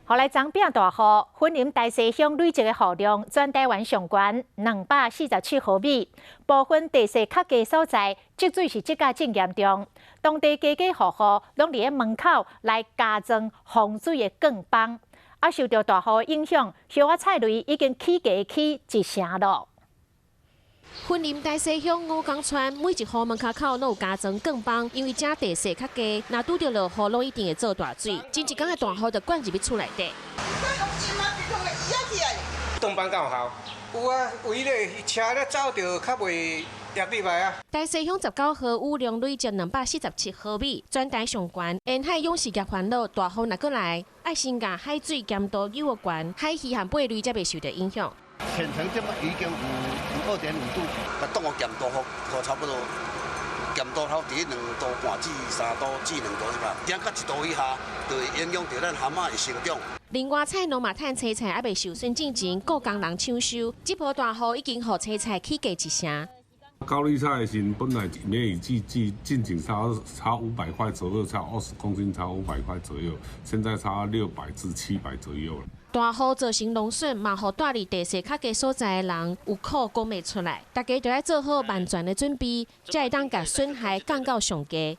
予來昨變大雨，雲林大溪鄉累積的雨量全台灣上懸247毫米，部分地勢較低所在積水是積甲真嚴重，當地家家戶戶攏佇咧門口來加裝防水的鋼板。啊，受著大雨影響，葉仔菜類已經起價起一成咯。雲林大溪鄉五港村每一戶門跤口攏有加裝鋼板，因為遮地勢較低，若拄著落雨，攏一定會做大水。前一工的大雨就灌入去厝內底。擋板敢有效？有啊，為咧車咧走著較袂淹入來啊。大溪鄉19號雨量累積247毫米，全台上懸。沿海養殖業煩惱，大雨若閣來，愛先共海水鹹度搝予懸，海魚和貝類才袂受著影響。淺層這麼已經有2.5度，啊，當個鹹度予差不多，鹹度頭佇2度半至3度至2度是吧？減到1度以下，就會影響著咱蚶仔的成長。另外，菜農嘛趁青菜猶未受損進前，雇工人搶收。這波大雨已經予青菜起價一成。高麗菜時本來梅雨季季進前差500塊左右，差20公斤，差500塊左右，現在差600至700左右。大雨造成農損，嘛予蹛佇地勢較低所在的人有苦講袂出來。大家著愛做好萬全的準備，才會當共損害降到上低。